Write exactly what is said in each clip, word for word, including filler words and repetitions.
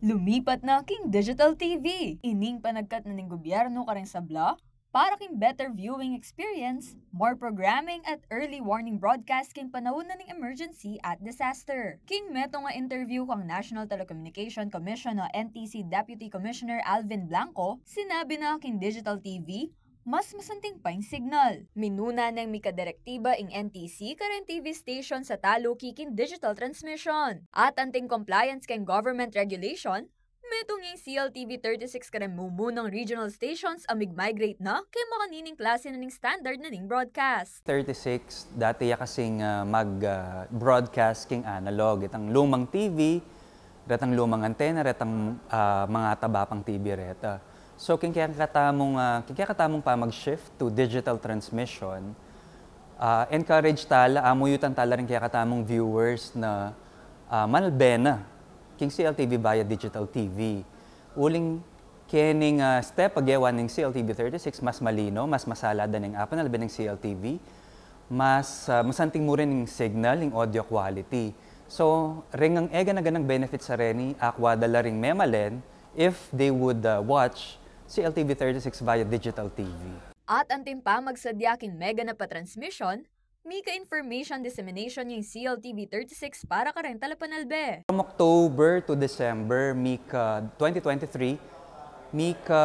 Lumipat na king digital T V. Ining panagkat na ning gobyerno kareng sabla para king better viewing experience, more programming at early warning broadcast king panaun na ning emergency at disaster. King metung a interview kang National Telecommunication Commission o N T C Deputy Commissioner Alvin Blanco, sinabi na king digital T V, mas masanting pa ing signal. Minuna neng mika direktiba ing N T C kareng T V station sa taluki king digital transmission. At anting compliance keng government regulation, metung ing C L T V thirty-six kareng mumunang regional stations a mig-migrate na keng makanining klase na ning standard na ning broadcast. Thirty-six, dati ya kasing, ah, mag, ah, broadcast king analog, itang lumang T V, retang lumang antena, retang, ah, mga taba pang T V reta. So, king kekatamung, ah, king kekatamung pamag-shift to digital transmission, ah, encourage tala, amuyutan tala ring kekatamung viewers na, ah, manalbe na king C L T V via digital T V. Uling kening, ah, step a gewa ning C L T V thirty-six, mas malino, mas masala da ning apanalbe ning C L T V, mas, ah, masanting mu rin ing signal, ing audio quality. So, ring e gana-ganang benefits a reni, akwa da la ring memalen if they would, ah, watch C L T V thirty-six via digital T V. At anting pamagsadya king meganap a transmission, mika information dissemination ing C L T V thirty-six para kareng talapanalbe. From October to December, mika twenty twenty-three, mika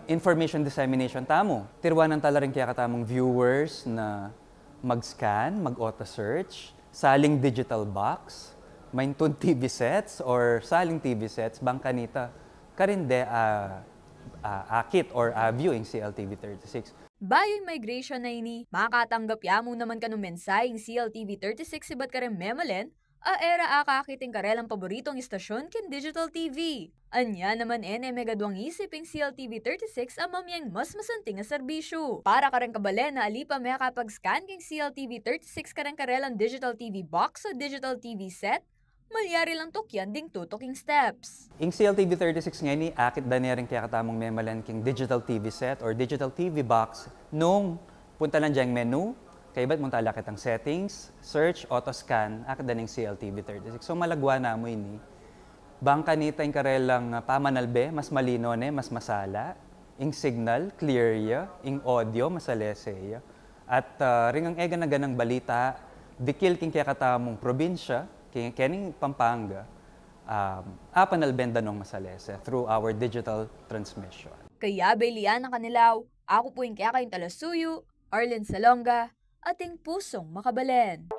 information dissemination tamu. Tiruanan tala ring kekatamung viewers na mag-scan, mag-auto-search, saling digital box, maintun T V sets or saling T V sets, bang kanita karinde, ah, ah, akit or, ah, view ing C L T V thirty-six. Bayu ing migration a ini, makatanggap ya mu naman kanung mensahe ing C L T V thirty-six ibat kareng memalen a e ra akakit ing karelang paboritong istasyon king digital T V. Anya naman e ne megaduang isip ing C L T V thirty-six a mamie ing mas masanting a serbisyu. Para kareng kabalen a ali pa mekapag-scan king C L T V thirty-six kareng karelang digital T V box o digital T V set, malyari lang tukyan ding tutuking steps. Ing C L T V thirty-six ngeni, akit da ne ring kekatamung memalen king digital T V set or digital T V box nung punta lang deng menu, kaybat munta la ketang settings, search, auto scan, akit da ne ing C L T V thirty-six. So, malagwa na mu ini. Bang kanita ing karelang, ah, pamanalbe, mas malino ne, mas masala. Ing signal, clear ya. Ing audio, masalese ya. At, ah, ring e gana-ganang balita, dikil king kekatamung probinsya, king, kening Pampanga, um, apanalben da nung masalese through our digital transmission. Kaya belian na kanilaw, aku pu ing kekayung talasuyu, Arlene Salonga, ating pusung makabalen.